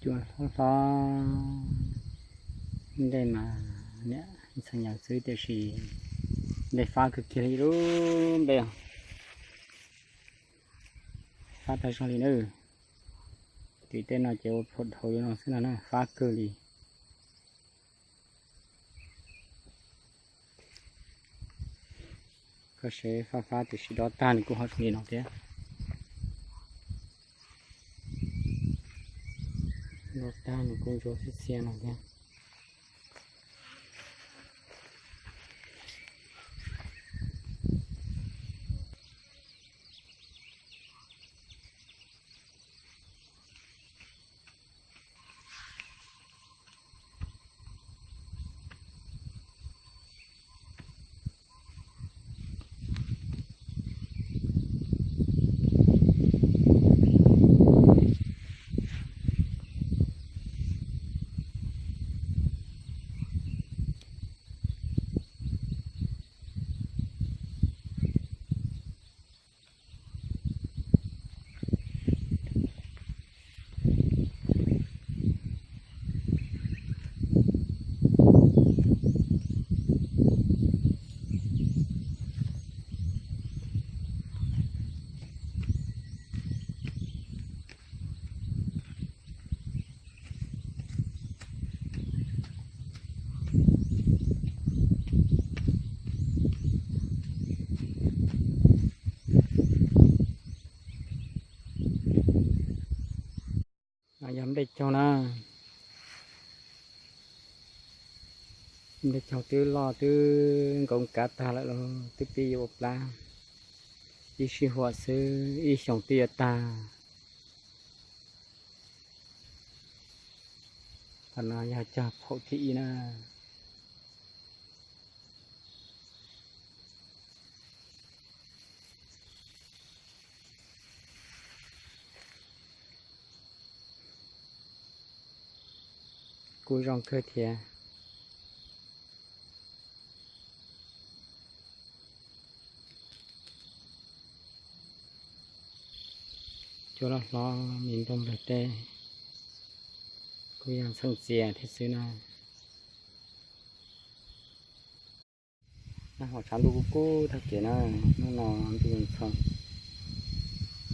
Hlob hlob, nplej mas niam ntxhee yawg xwb tiam sis nplej fab kawg kiag li lub nplej, fab tag zog li na. Tim tej no ces ua phom dhau li no xwb no na, fab kawg li. Koj saib fab fab tiam sis dob tag nws kuj ho zoo li no thiab. Dob tag nws kuj ntsuab xiab xiab no thiab. Yog nplej caug na, nplej caug twb loj twb nkaus kav tag lawm los twb pib yuav ua plab, ib sij huam xwb ib xyoos twb yuav tag. Qhov no yog cog phaum thib ib na. Kuj zoo kawg thiab. Cua loj hlob me nplooj nplog tej kuj yog ntxhee txias thiab xwb na. Nag hmo tshav ntuj kub kub tag kev na, hnub no ntuj ntxhoo,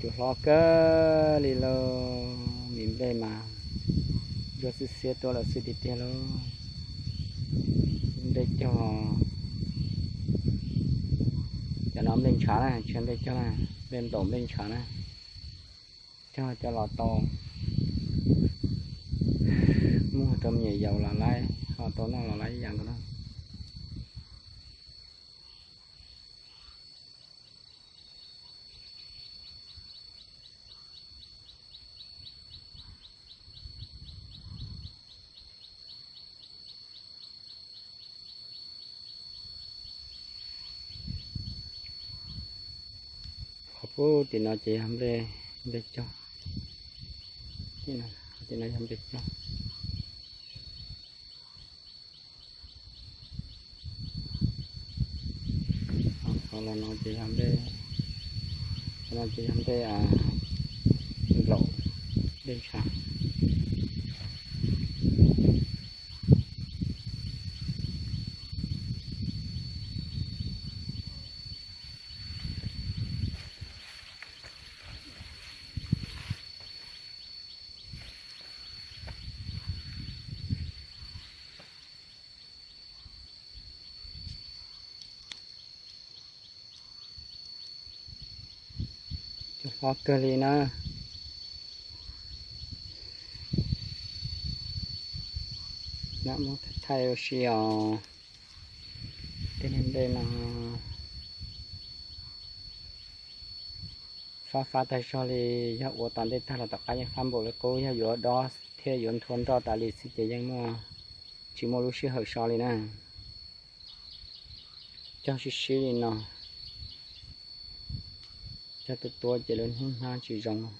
cua hlob kawg li lauj, me nplej mas ntsuab xiab xiab tuaj lawm xwb tiag tiag lauj. Nplej cog, cov no nplej ntshav na, tsis yog nplej cog na, nplej nplaum nplej ntshav na. Cog coj los tau muag rau me nyuam yaus los laib, ho tau noj los laib ib yam nkaus na. Qhov pub tim no ces yog nplej, nplej cog, tim no yog nplej cog. Qhov los no ces yog nplej, qhov no ces yog nplej nplaum, nplej ntshav. Cua hlob kawg li na. Muab thaij ua si os. Tej niag nplej no fab fab tag zog li, yog ua tom ntej tag los tom qab yeej fab npaum li qub, yog yuav dob thiab yuav nthua nroj tas li xwb ces yeej muaj, tsis muaj lub sij hawm so li na. Cog sib sib li no, cog tuab tuab ces lawv hnub hnab tsis zoo.